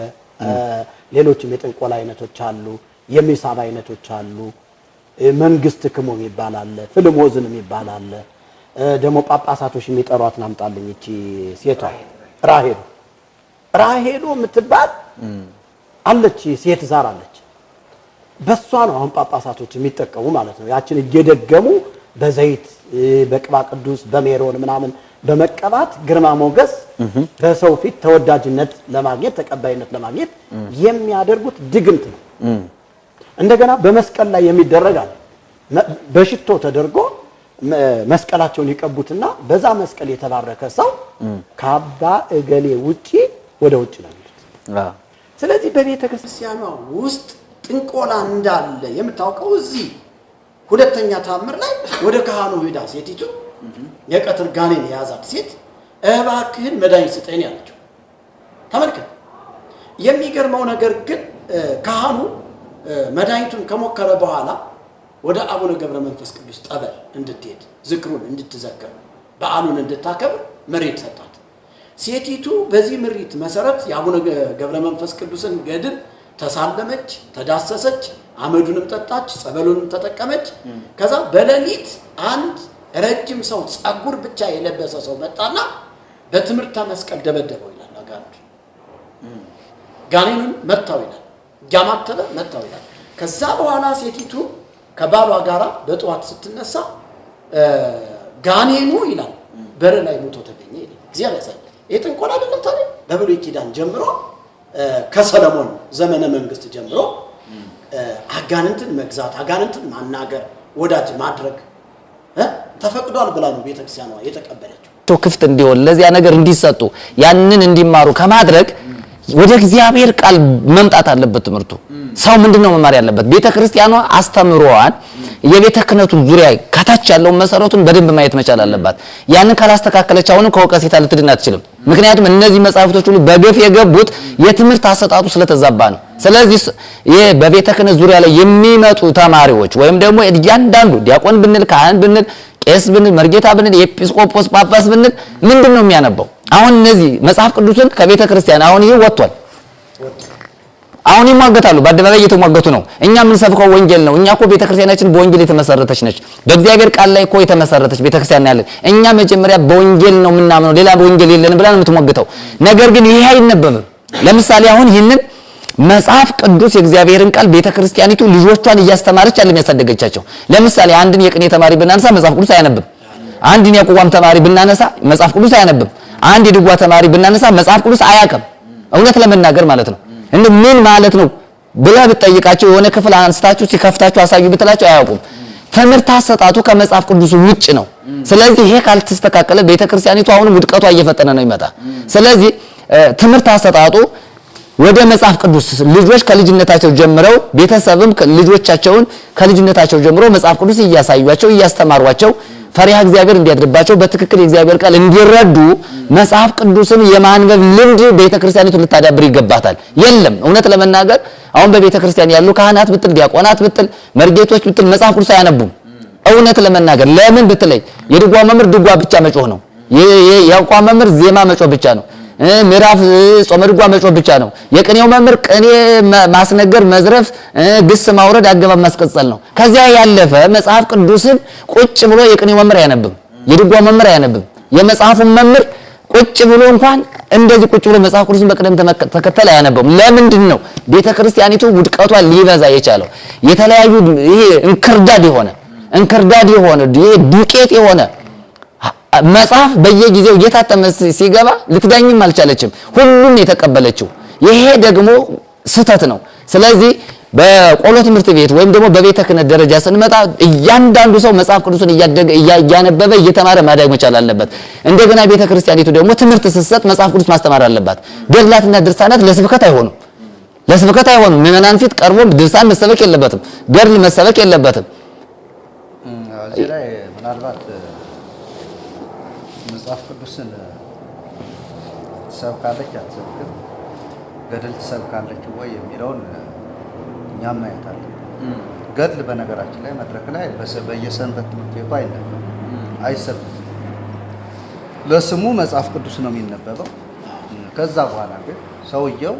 Speaker 3: ሌሎችም የጥንቆላ አይነቶች አሉ፣ የሚሳብ አይነቶች አሉ፣ መንግስት ክሞ የሚባል አለ፣ ፍልሞዝን የሚባል አለ። ደግሞ ጳጳሳቶች የሚጠሯትን አምጣልኝ እቺ ሴቷ ራሄሎ ራሄሎ የምትባል አለች፣ ሴት ዛር አለች። በሷ ነው አሁን ጳጳሳቶች የሚጠቀሙ ማለት ነው። ያችን እየደገሙ በዘይት በቅባ ቅዱስ በሜሮን ምናምን በመቀባት ግርማ ሞገስ በሰው ፊት ተወዳጅነት ለማግኘት ተቀባይነት ለማግኘት የሚያደርጉት ድግምት ነው። እንደገና በመስቀል ላይ የሚደረግ አለ። በሽቶ ተደርጎ መስቀላቸውን ይቀቡትና በዛ መስቀል የተባረከ ሰው ካባ እገሌ ውጪ ወደ ውጭ ነው የሚሉት። ስለዚህ በቤተ
Speaker 2: ክርስቲያኗ ውስጥ ጥንቆላ እንዳለ የምታውቀው እዚህ ሁለተኛ ታምር ላይ ወደ ካህኑ ሄዳ ሴቲቱ የቀትር ጋኔን የያዛት ሴት እባክህን መድኃኒት ስጠኝ ያለችው። ተመልከት። የሚገርመው ነገር ግን ካህኑ መድኃኒቱን ከሞከረ በኋላ ወደ አቡነ ገብረ መንፈስ ቅዱስ ጠበል እንድትሄድ ዝክሩን እንድትዘክር በዓሉን እንድታከብር መሬት ሰጣት። ሴቲቱ በዚህ ምሪት መሰረት የአቡነ ገብረ መንፈስ ቅዱስን ገድል ተሳለመች፣ ተዳሰሰች፣ አመዱንም ጠጣች፣ ጸበሉንም ተጠቀመች። ከዛ በሌሊት አንድ ረጅም ሰው ጸጉር ብቻ የለበሰ ሰው መጣና በትምህርተ መስቀል ደበደበው ይላል። አጋንንቱ ጋኔኑን መታው ይላል፣ እያማተበ መታው ይላል። ከዛ በኋላ ሴቲቱ ከባሏ ጋራ በጠዋት ስትነሳ ጋኔኑ ይላል በር ላይ ሞቶ ተገኘ ይላል። እግዚአብሔር ያሳያል። ይሄ ጥንቆላ አይደለም ታዲያ? በብሉይ ኪዳን ጀምሮ ከሰለሞን ዘመነ መንግስት ጀምሮ አጋንንትን መግዛት፣ አጋንንትን ማናገር፣ ወዳጅ ማድረግ ተፈቅዷል ብላ ነው ቤተክርስቲያኗ የተቀበለችው።
Speaker 4: ክፍት እንዲሆን ለዚያ ነገር እንዲሰጡ ያንን እንዲማሩ ከማድረግ ወደ እግዚአብሔር ቃል መምጣት አለበት። ትምህርቱ ሰው ምንድነው መማር ያለበት? ቤተክርስቲያኗ አስተምሮዋን የቤተ ክህነቱ ዙሪያ ከታች ያለውን መሰረቱን በደንብ ማየት መቻል አለባት። ያንን ካላስተካከለች አሁንም ከወቀሴታ ልትድን አትችልም። ምክንያቱም እነዚህ መጻሕፍቶች ሁሉ በገፍ የገቡት የትምህርት አሰጣጡ ስለተዛባ ነው። ስለዚህ ይሄ በቤተ ክህነት ዙሪያ ላይ የሚመጡ ተማሪዎች ወይም ደግሞ እያንዳንዱ ዲያቆን ብንል፣ ካህን ብንል፣ ቄስ ብንል፣ መርጌታ ብንል፣ ኤጲስቆጶስ ጳጳስ ብንል ምንድነው የሚያነባው? አሁን እነዚህ መጽሐፍ ቅዱስን ከቤተ ክርስቲያን አሁን ይሄ ወጥቷል። አሁን ይሟገታሉ፣ በአደባባይ እየተሟገቱ ነው። እኛ የምንሰብከው ወንጌል ነው። እኛ እኮ ቤተክርስቲያናችን በወንጌል የተመሰረተች ነች። በእግዚአብሔር ቃል ላይ እኮ የተመሰረተች ቤተክርስቲያን ያለን። እኛ መጀመሪያ በወንጌል ነው የምናምነው፣ ሌላ በወንጌል የለንም ብላ ነው የምትሟገተው። ነገር ግን ይሄ አይነበብም። ለምሳሌ አሁን ይህንን መጽሐፍ ቅዱስ የእግዚአብሔርን ቃል ቤተክርስቲያኒቱ ልጆቿን እያስተማረች አይደለም ያሳደገቻቸው። ለምሳሌ አንድን የቅኔ ተማሪ ብናነሳ መጽሐፍ ቅዱስ አያነብም። አንድን የቁቋም ተማሪ ብናነሳ መጽሐፍ ቅዱስ አያነብም። አንድ የድጓ ተማሪ ብናነሳ መጽሐፍ ቅዱስ አያውቅም። እውነት ለመናገር ማለት ነው። እንደ ምን ማለት ነው ብለህ ብትጠይቃቸው የሆነ ክፍል አንስታችሁ ሲከፍታችሁ አሳዩ ብትላቸው አያውቁም። ትምህርት አሰጣጡ ከመጽሐፍ ቅዱስ ውጭ ነው። ስለዚህ ይሄ ካልተስተካከለ ቤተክርስቲያኒቱ አሁንም ውድቀቷ እየፈጠነ ነው ይመጣ። ስለዚህ ትምህርት አሰጣጡ ወደ መጽሐፍ ቅዱስ ልጆች ከልጅነታቸው ጀምረው ቤተሰብም ልጆቻቸውን ከልጅነታቸው ጀምሮ መጽሐፍ ቅዱስ እያሳዩአቸው እያስተማሯቸው ፈሪሃ እግዚአብሔር እንዲያድርባቸው በትክክል የእግዚአብሔር ቃል እንዲረዱ መጽሐፍ ቅዱስን የማንበብ ልምድ ቤተክርስቲያኒቱ ልታዳብር ይገባታል። የለም እውነት ለመናገር አሁን በቤተክርስቲያን ያሉ ካህናት ብትል፣ ዲያቆናት ብትል፣ መርጌቶች ብትል መጽሐፍ ቅዱስ አያነቡም። እውነት ለመናገር ለምን ብትለኝ የድጓ መምህር ድጓ ብቻ መጮህ ነው። የቋ መምህር ዜማ መጮህ ብቻ ነው። ምዕራፍ ጾመ ድጓ መጮህ ብቻ ነው። የቅኔው መምህር ቅኔ ማስነገር፣ መዝረፍ፣ ግስ ማውረድ፣ አገባብ ማስቀጸል ነው። ከዚያ ያለፈ መጽሐፍ ቅዱስን ቁጭ ብሎ የቅኔው መምህር አያነብም። የድጓ መምህር አያነብም። የመጽሐፉን መምህር ቁጭ ብሎ እንኳን እንደዚህ ቁጭ ብሎ መጽሐፍ ቅዱስን በቅደም ተከተል አያነብም። ለምንድን ነው ቤተክርስቲያኒቱ ውድቀቷ ሊበዛ የቻለው? የተለያዩ ይሄ እንክርዳድ የሆነ ይሄ ዱቄት የሆነ መጽሐፍ በየጊዜው እየታተመ ሲገባ ልትዳኝም አልቻለችም። ሁሉም የተቀበለችው። ይሄ ደግሞ ስህተት ነው። ስለዚህ በቆሎ ትምህርት ቤት ወይም ደግሞ በቤተ ክህነት ደረጃ ስንመጣ እያንዳንዱ ሰው መጽሐፍ ቅዱስን እያደገ እያነበበ እየተማረ ማደግ መቻል አለበት። እንደገና ቤተ ክርስቲያኒቱ ደግሞ ትምህርት ስትሰጥ መጽሐፍ ቅዱስ ማስተማር አለባት። ገድላትና ድርሳናት ለስብከት አይሆኑም። ለስብከት አይሆኑም። ምዕመናን ፊት ቀርቦ ድርሳን መሰበክ የለበትም። ገድል መሰበክ የለበትም።
Speaker 1: እዚህ ላይ ምናልባት መጽሐፍ ቅዱስን ትሰብካለች አትሰብክም፣ ገድል ትሰብካለች ወይ የሚለውን እኛም ማየት አለብን። ገድል በነገራችን ላይ መድረክ ላይ በየሰንበት ትምህርት ቤቱ አይነበብም፣ አይሰብክም። ለስሙ መጽሐፍ ቅዱስ ነው የሚነበበው። ከዛ በኋላ ግን ሰውየው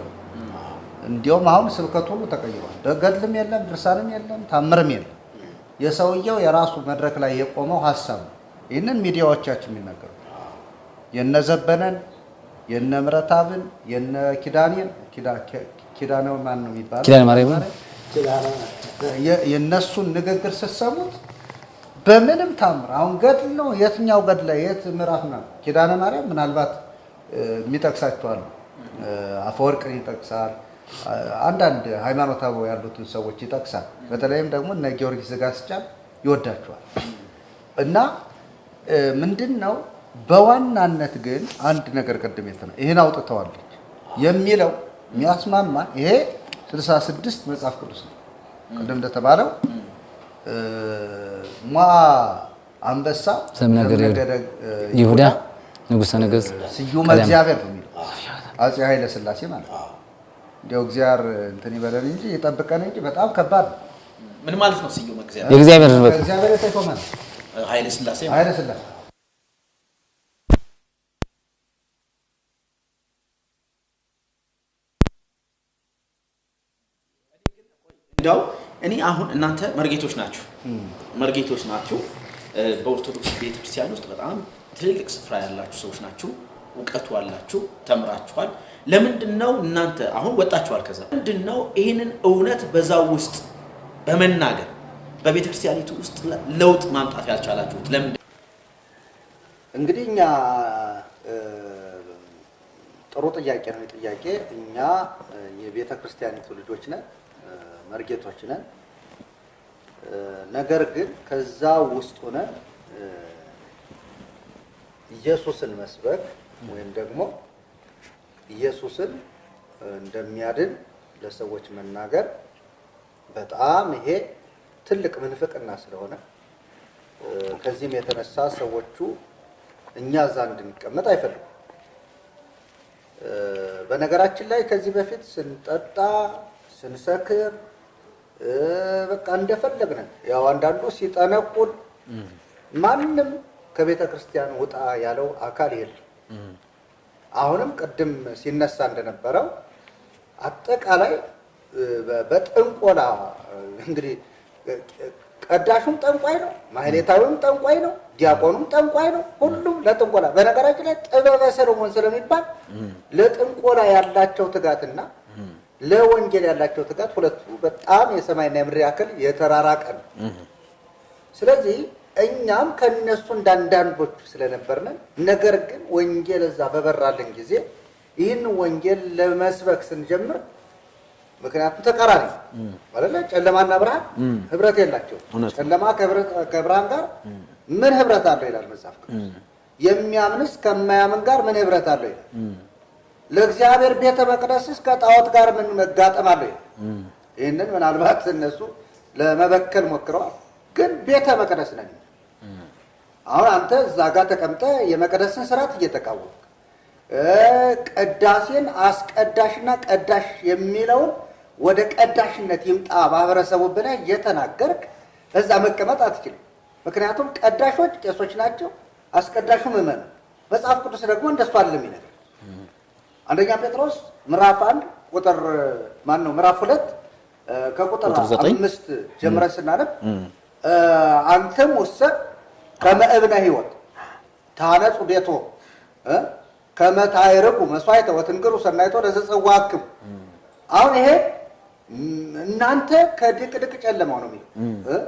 Speaker 1: እንዲያውም አሁን ስብከቱ ሁሉ ተቀይሯል። ገድልም የለም፣ ድርሳንም የለም፣ ታምርም የለም። የሰውየው የራሱ መድረክ ላይ የቆመው ሐሳብ ነው። ይህንን ሚዲያዎቻችን የሚናገሩት የነዘበነን የነ ምረታብን የነ ኪዳኔን ኪዳነው ማን ነው የሚባለው?
Speaker 4: ኪዳነ ማርያም
Speaker 1: የነሱን ንግግር ስትሰሙት በምንም ታምር አሁን ገድል ነው የትኛው ገድል ላይ የት ምዕራፍ ነው? ኪዳነ ማርያም ምናልባት የሚጠቅሳቸው አሉ። አፈወርቅን ይጠቅሳል። አንዳንድ ሃይማኖታዊ ያሉትን ሰዎች ይጠቅሳል። በተለይም ደግሞ እነ ጊዮርጊስ ዘጋስጫን ይወዳቸዋል። እና ምንድነው በዋናነት ግን አንድ ነገር ቅድም የተና ይሄን አውጥተዋለች የሚለው የሚያስማማ ይሄ 66 መጽሐፍ ቅዱስ ነው። ቅድም እንደተባለው ሟ አንበሳ
Speaker 4: ዘእምነገደ ይሁዳ ንጉሠ ነገሥት
Speaker 1: ስዩመ እግዚአብሔር ነው የሚለው አፄ ኃይለ ሥላሴ ማለት ነው። እንዲያው እግዚአብሔር እንትን ይበለን እንጂ ይጠብቀን እንጂ በጣም ከባድ ነው።
Speaker 5: ምን ማለት ነው? ስዩመ እግዚአብሔር
Speaker 4: የእግዚአብሔር ነው።
Speaker 1: እግዚአብሔር የተሾመ ነው
Speaker 5: ኃይለ ሥላሴ
Speaker 1: ኃይለ ሥላሴ።
Speaker 5: እንዲያው እኔ አሁን እናንተ መርጌቶች ናችሁ፣ መርጌቶች ናችሁ። በኦርቶዶክስ ቤተክርስቲያን ውስጥ በጣም ትልልቅ ስፍራ ያላችሁ ሰዎች ናችሁ። እውቀቱ አላችሁ፣ ተምራችኋል። ለምንድን ነው እናንተ አሁን ወጣችኋል? ከዛ ምንድን ነው ይህንን እውነት በዛው ውስጥ በመናገር በቤተክርስቲያኒቱ ውስጥ ለውጥ ማምጣት ያልቻላችሁት ለምንድን?
Speaker 1: እንግዲህ እኛ ጥሩ ጥያቄ ነው። ጥያቄ እኛ የቤተ ክርስቲያኒቱ ልጆች ነን፣ መርጌቶች ነን። ነገር ግን ከዛ ውስጥ ሆነን ኢየሱስን መስበክ ወይም ደግሞ ኢየሱስን እንደሚያድን ለሰዎች መናገር በጣም ይሄ ትልቅ ምንፍቅና ስለሆነ ከዚህም የተነሳ ሰዎቹ እኛ እዛ እንድንቀመጥ አይፈልጉም። በነገራችን ላይ ከዚህ በፊት ስንጠጣ ስንሰክር በቃ እንደፈለግን ያው አንዳንዱ ሲጠነቁል ማንም ከቤተ ክርስቲያን ውጣ ያለው አካል የለም። አሁንም ቅድም ሲነሳ እንደነበረው አጠቃላይ በጥንቆላ እንግዲህ ቀዳሹም ጠንቋይ ነው፣ ማህሌታዊውም ጠንቋይ ነው፣ ዲያቆኑም ጠንቋይ ነው። ሁሉም ለጥንቆላ በነገራችን ላይ ጥበበ ሰሎሞን ስለሚባል ለጥንቆላ ያላቸው ትጋትና ለወንጌል ያላቸው ትጋት ሁለቱ በጣም የሰማይና የምድር ያክል የተራራቀ ነው። ስለዚህ እኛም ከነሱ እንዳንዳንዶቹ ስለነበርን ነገር ግን ወንጌል እዛ በበራልን ጊዜ ይህን ወንጌል ለመስበክ ስንጀምር ምክንያቱም ተቃራኒ አይደለ? ጨለማና ብርሃን ህብረት የላቸውም። ጨለማ ከብርሃን ጋር ምን ህብረት አለው ይላል መጽሐፍ ቅዱስ። የሚያምንስ ከማያምን ጋር ምን ህብረት አለው ይላል። ለእግዚአብሔር ቤተ መቅደስስ ከጣዖት ጋር ምን መጋጠም አለው ይላል። ይህንን ምናልባት እነሱ ለመበከል ሞክረዋል። ግን ቤተ መቅደስ ነን። አሁን አንተ እዛ ጋር ተቀምጠ የመቅደስን ስርዓት እየተቃወምክ ቅዳሴን አስቀዳሽና ቀዳሽ የሚለውን ወደ ቀዳሽነት ይምጣ ማህበረሰቡ ብለህ እየተናገርክ እዛ መቀመጥ አትችልም። ምክንያቱም ቀዳሾች ቄሶች ናቸው፣ አስቀዳሹ ምዕመን ነው። መጽሐፍ ቅዱስ ደግሞ እንደሱ አይደለም ይነግረን። አንደኛ ጴጥሮስ ምዕራፍ 1 ቁጥር ማን ነው ምዕራፍ 2 ከቁጥር 5 ጀምረን ስናነብ አንተም ወሰ ከመ እብነ ሕይወት ታነጹ ቤቶ ከመ ታዕርቁ መስዋዕተ ወትንግሩ ሰናይቶ ለዘጸዋዕክሙ። አሁን ይሄ እናንተ ከድቅድቅ ጨለማው ነው የሚለው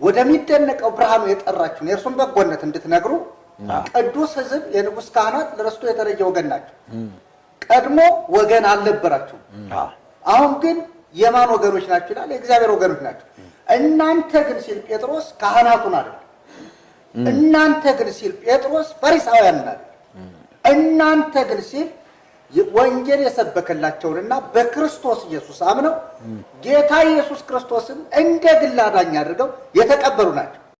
Speaker 1: ወደሚደነቀው ብርሃኑ የጠራችሁን የእርሱን በጎነት እንድትነግሩ ቅዱስ ሕዝብ የንጉሥ ካህናት ለርስቱ የተለየ ወገን ናቸው። ቀድሞ ወገን አልነበራችሁም፣ አሁን ግን የማን ወገኖች ናቸው ይላል? የእግዚአብሔር ወገኖች ናቸው። እናንተ ግን ሲል ጴጥሮስ ካህናቱን አይደለም። እናንተ ግን ሲል ጴጥሮስ ፈሪሳውያንን አይደለም። እናንተ ግን ሲል ወንጌል የሰበከላቸውንና በክርስቶስ ኢየሱስ አምነው ጌታ ኢየሱስ ክርስቶስን እንደ ግል አዳኝ አድርገው የተቀበሉ ናቸው።